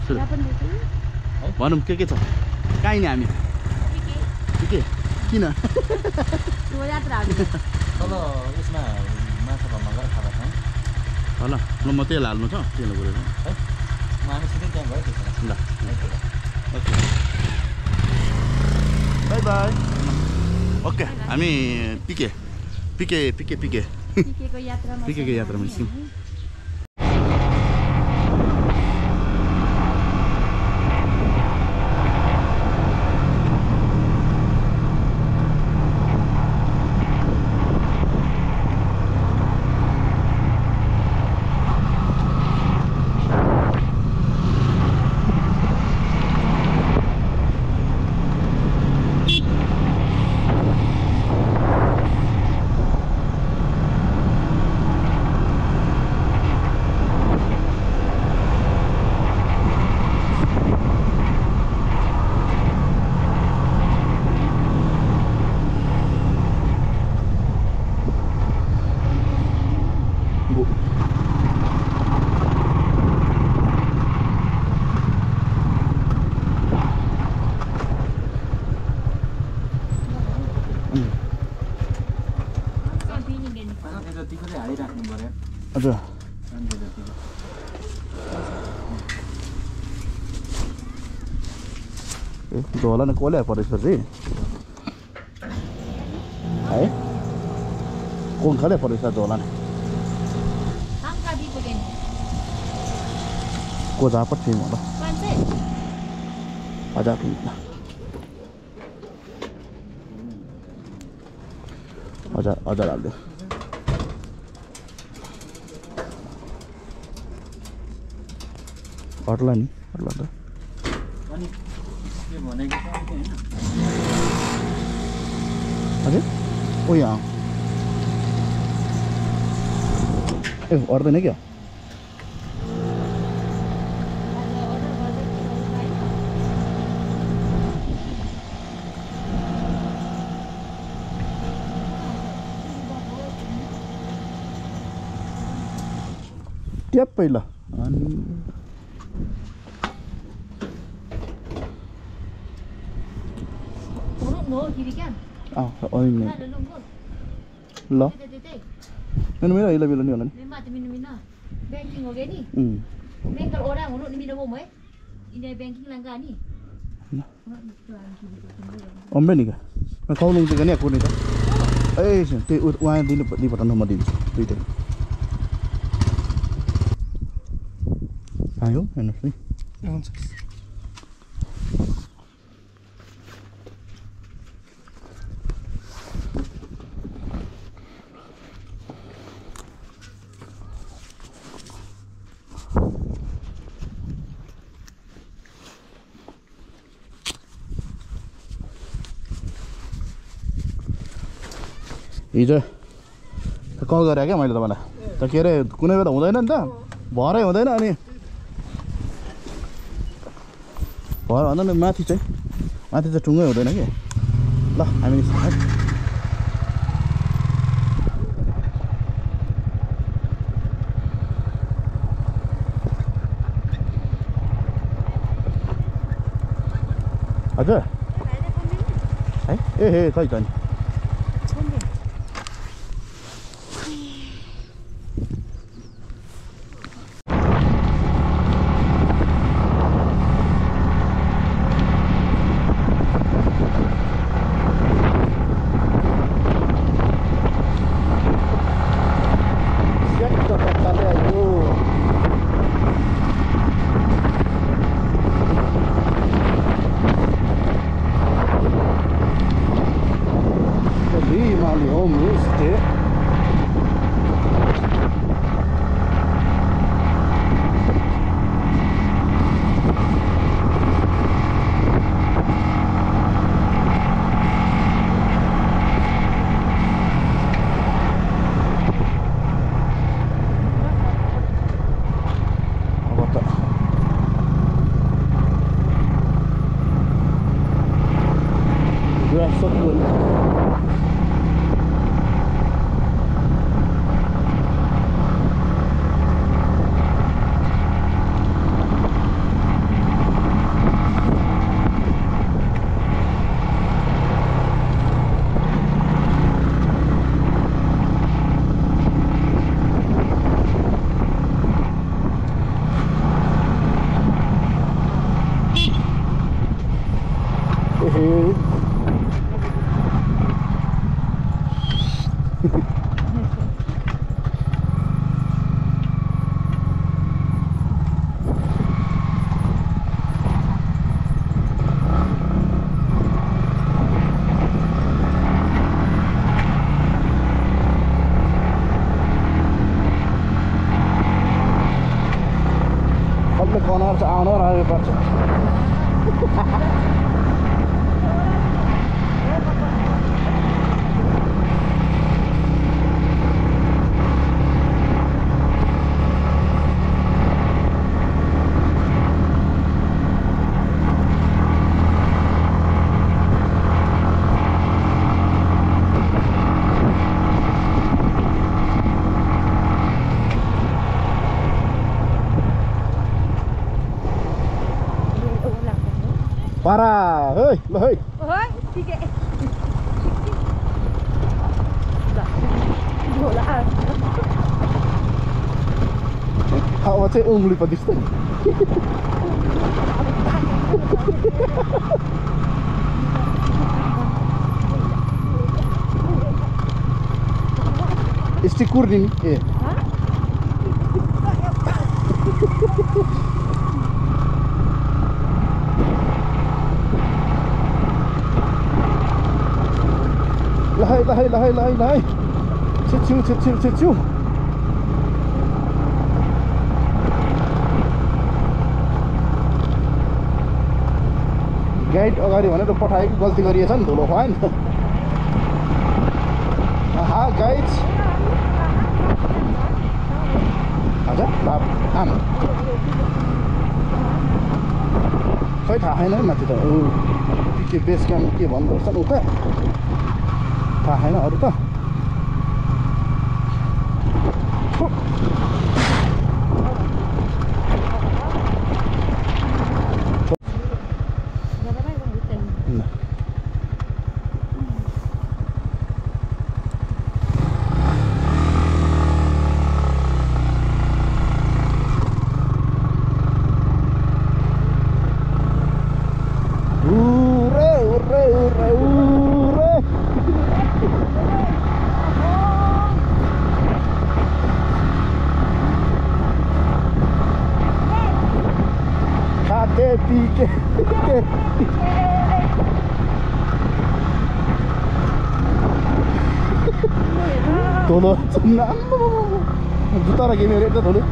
भनौँ के छ काहीँ नि हामी के किन ल म तेल हाल्नु छ तेल गएर ल ओके बाई बाई ओके हामी पिकेको यात्रामा निस्क्यौँ हजुर धोला नै कसले परेछ रे है कोन खाले परेछ धोला नै को जापट थिए होला हजार हाल्दै अट्ला नि अट्ला त अरे ओ यहाँ ए अट्दैन क्या ट्याप पहिला अनि ल मेरो हिलो बिलो नि होला नि अम्बे नि क्या खाउनु चाहिँ नि कुर्ने त ए त्यही उहाँ दिनुपर्छ म दिन्छु दुइटै आयो हेर्नुहोस् नि हिजो कल गरेँ क्या मैले तपाईँलाई त के अरे कुनै बेला हुँदैन नि त भरै हुँदैन अनि भर भन्दा नि माथि चाहिँ टुङ्गै हुँदैन कि ल हामी निस्क्यौँ है हजुर है ए खै त नि Corner sa ano ra pa. Para, hei, hei. Hei, sige. Bola. Hawa saya ungli pa distan. Isti kurning, eh. Lahai. Cicu. Guide अगाडि भनेर पठाएको गल्ती गरिएछ नि धुलो खुवाएन आहा गाइड हजुर बाप आम खै थाहा छैन माथि त के बेस क्याम्प के भन्दो रहेछ नि उता थाहा छैन अरू त Pique. Todo juta lagi ni rate dulu.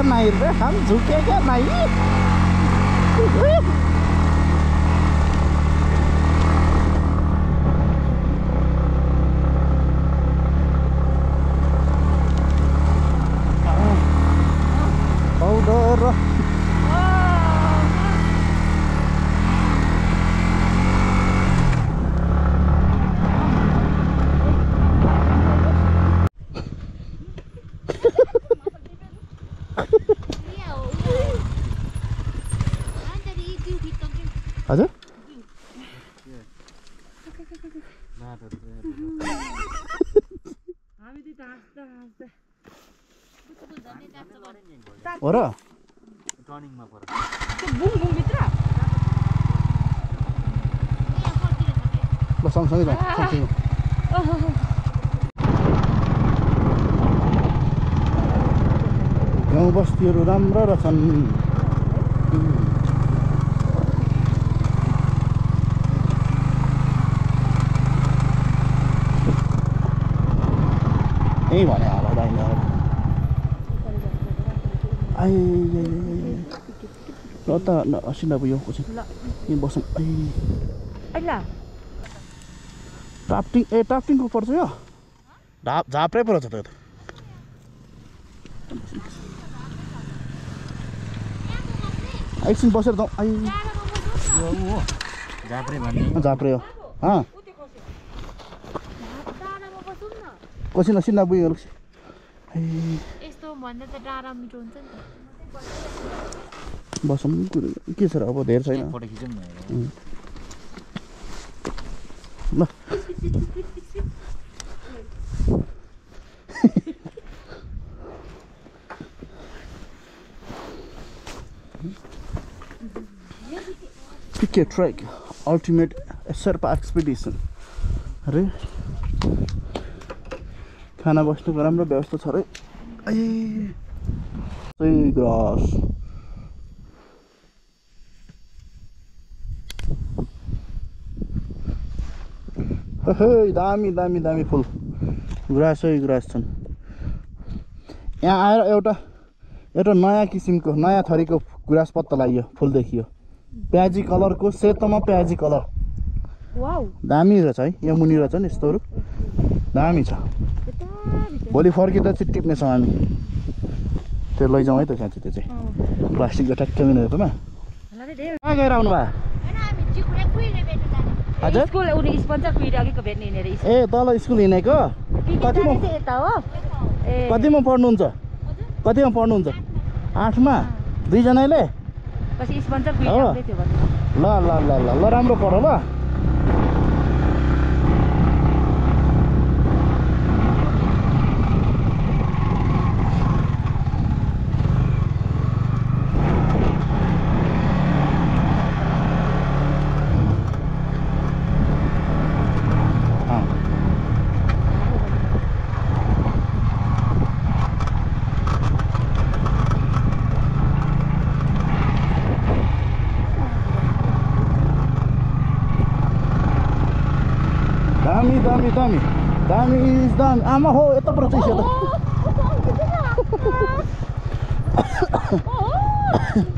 Này रे हम झुकेगा नहीं powder Ada? Ora? Turning ma pora. भित्र ल सँगसँगै जाउँ सँगसँगै गाउँ बस्तीहरू राम्रो रहेछन् यही भने होला दाइने आइ ल त असिना भयो कसै यहाँ बसौँ टाफ्टिङ टाफ्टिङको पर्छ यो झाप्रै पर्छ त एकछिन बसेर जाउँ आइ झाप्रे हो कसिना सिना बुयो यस्तो भन्दा त डाँडा मिठो हुन्छ नि त बसौँ के छ र अब धेरै छैन ल Picket Trek Ultimate Sherpa Expedition अरे खाना बस्नुको राम्रो व्यवस्था छ रे ग्रास दामी दामी दामी फुल ग्रासै ग्रास छन् यहाँ आएर एउटा नयाँ किसिमको नयाँ थरीको ग्रास पत्ता लाग्यो फुल देखियो प्याजी कलरको सेतोमा प्याजी कलर वाउ दामी रहेछ है यहाँ मुनि रहेछ नि यस्तोहरू दामी छ भोलि फर्किँदा चाहिँ टिप्नेछौँ हामी त्यो लैजाउँ है त साँच्ची त्यो चाहिँ प्लास्टिकको ठ्याक्कै मिनेरमा कहाँ गएर आउनु भयो हजुर ए तल स्कुल हिँडेको कतिमा पढ्नुहुन्छ 8मा दुईजनाले ल ल ल ल ल राम्रो पढ ल दामी आमा हो यता पर चाहिँ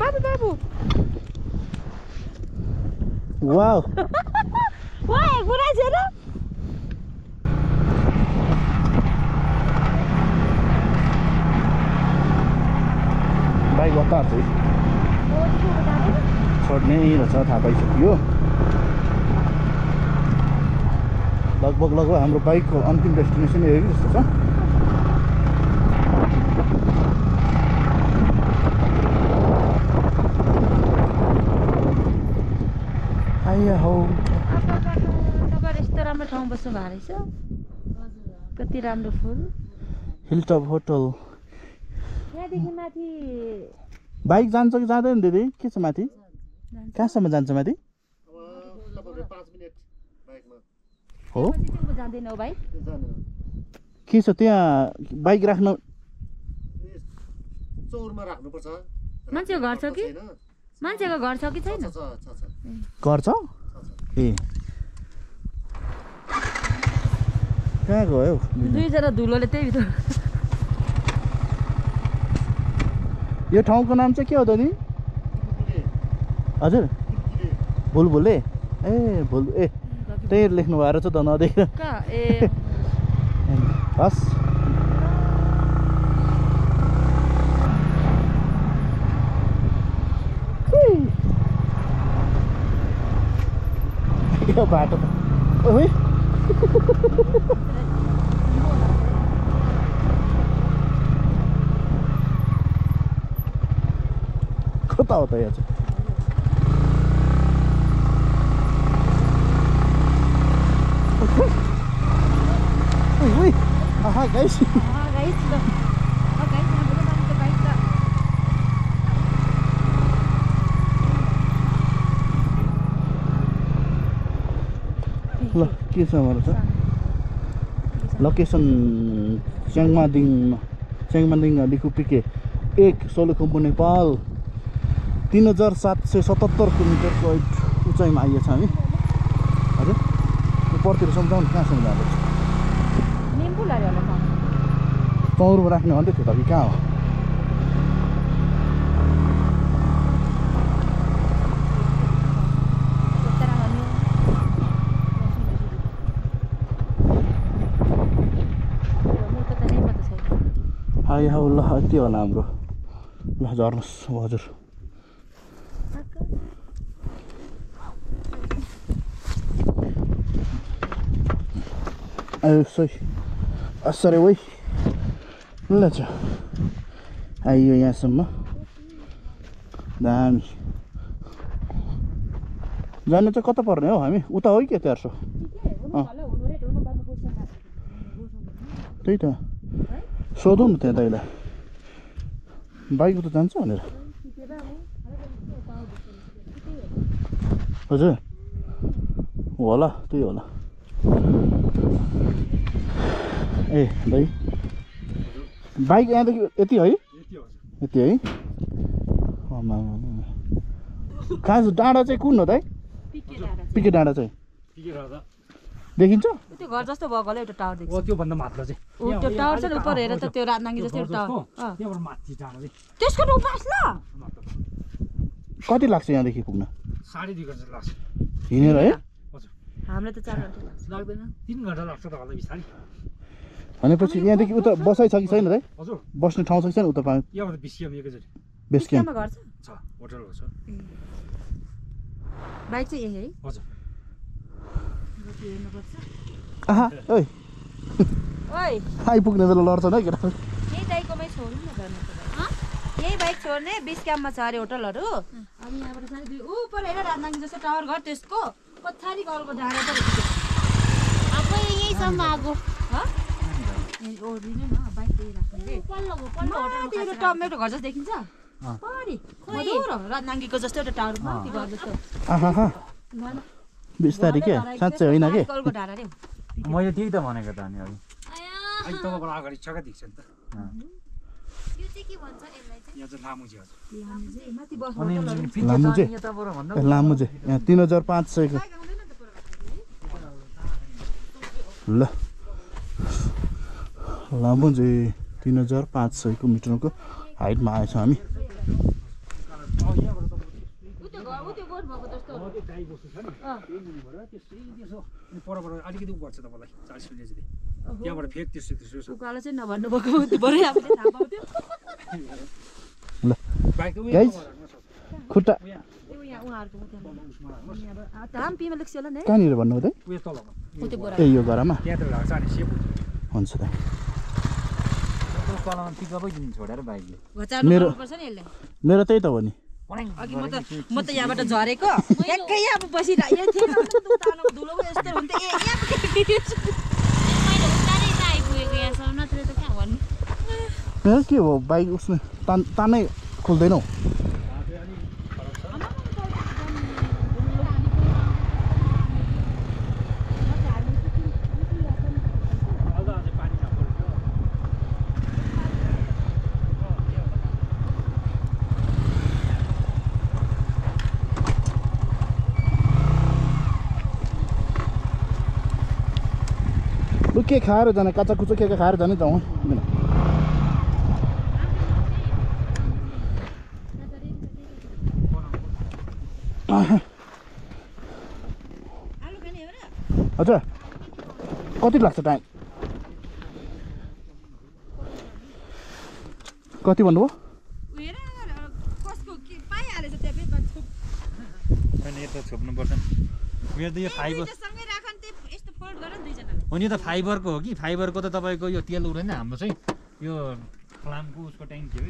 बाबु वाउ बाइक हतार चाहिँ छोड्ने रहेछ थाहा पाइसक्यो लगभग हाम्रो बाइकको अन्तिम डेस्टिनेसन यही जस्तो छ आइया हौ तपाईहरु यस्तो राम्रो ठाउँ बस्नु भएको रहेछ कति राम्रो फुल हिलटप होटल यहाँदेखि माथि बाइक जान्छ कि जाँदैन दिदी के छ माथि कहाँसम्म जान्छ माथि हो जाँदैनौ भाइ के छ त्यहाँ बाइक राख्न चौरमा राख्नुपर्छ मान्छेको घर छ कि मान्छेको घर छ कि छैन घर छ ए कहाँ गयो दुईजना धुलोले त्यही भित्र यो ठाउँको नाम चाहिँ के हो दादी हजुर भुलभुले ए त्यही लेख्नु भएर छ त नदेखेर हस् यो बाटो त ओइ कता हो त यहाँ चाहिँ Uy, aha guys. Guys, nabulungan ito guys. के छ भनेर छ लोकेसन च्याङमादिङ लिखुपिके 1 सोलुखुम्बु नेपाल 3777 किलोमिटरको उचाइमा आइएछ हामी हजुर यो पर्तिर सम्झाउनु कहाँसम्म जाँदैछ निम्बु लाग्यो होला चौरमा राख्ने भन्दै थियो त कि कहाँ हो हाय ल यति होला हाम्रो ल झर्नुहोस् हजुर आयो सही असरे वही ल छ आइयो यहाँसम्म दामी जानु चाहिँ कता पर्ने हो हामी उता हो कि 400 त्यही त सोधौँ न त्यहाँ दाइलाई बाइक उता जान्छ भनेर हजुर होला त्यही होला ए दाइ बाइक यहाँदेखि यति है यति है कहाँ डाँडा चाहिँ कुन हो दाइ पिके डाँडा चाहिँ देखिन्छ त्यो घर जस्तो भएको एउटा टावर देख्छ त्यो भन्दा माथि चाहिँ त्यो टावर छ नि उपर हेरेर त त्यो राजनाङ्गी जस्तो एउटा टावर त्यहाँबाट माथि टाढा चाहिँ त्यसको त उपास ल कति लाग्छ यहाँदेखि पुग्न 2.5 घन्टा लाग्छ हिँडेर है हजुर हामीलाई त 4 घन्टा लाग्छ लाग्दैन 3 घन्टा लाग्छ त होला बिस्तारै भनेपछि यहाँदेखि उता बसाइ छ कि छैन दाइ हजुर बस्ने ठाउँ छ कि छैन उता पाए यहाँबाट 20 किलोमिटर एकैचोटि बेस क्याम्प घर छ छ होटलहरू छ बाइक चाहिँ यही है हजुर आहा ओइ ओइ आइपुग्ने बेला लड्छन् है केटा यही बाइकमै छोड्नु न गर्नु यही बाइक छोड्ने 20 क्याम्पमा छ अरे होटलहरू अनि यहाँबाट सानो उपर हेर राजनाङ्गी जस्तो टावर घर त्यसको पछाडि घरको डाँडा छ अब यहीसम्म आगो ओर्लिनु न बाइक त्यही राख्ने पल्लो त्यो टमेटो घर जस्तो देखिन्छ परि मधुरो राजनाङ्गीको जस्तो एउटा टावर माथि घर जस्तो आहा बिस्तारै के साँच्चै होइन के घरको डाँडा रे मैले त्यही त भनेको त अनि अघि अहिले तपाईँबाट अगाडि छक्का देख्छ नि त यो चाहिँ के भन्छ यसलाई चाहिँ यहाँ चाहिँ लामो चाहिँ हजुर माथि बस अनि लामो चाहिँ यताबाट भन्दा लामो चाहिँ यहाँ 3500 को ल लामो चाहिँ 3500 मिटरको हाइटमा आएछ हामी गाई बस्नु छ नि त्यही मुनिबाट त्यसै त्यसो अनि परबाट अलिकति गर्छ तपाईँलाई 40 मिनट जति त्यहाँबाट फेरि त्यसो उकालो चाहिँ नभन्नु भएको बरै आफूले थाहा पाउँथ्यो ल बाइक गाइज खुट्टा यहाँ उहाँहरूको धाम पिमा लेख्छ होला नि कहाँनिर भन्नु हुँदै उयो तल ए यो गरामा त्यहाँतिर लाग्छ अनि सेप हुन्छ त तलमा पिकअपै दिन छोडेर बाइकले मेरो- पर्छ नि यसले मेरो त्यही त हो नि अघि म त यहाँबाट झरेको एक्कै यहाँ बसिरहेको थिएन धुलो यस्तो हुन्थ्यो ए यहाँ मैले उतारै त आइपुगेको यहाँसम्म नत्र त कहाँ भन्नु ए के हो बाइक उसमा तानै खोल्दैनौ लु के खाएर जाने काचा कुचो के खाएर जाने जाउँ हजुर कति लाग्छ टाइम कति भन्नुभयो यता छोप्नुपर्छ मेरो त यो फाइबर हो नि त फाइबरको हो कि फाइबरको त तपाईँको यो तेल उड्दैन हाम्रो चाहिँ यो फलामको उसको ट्याङ्क थियो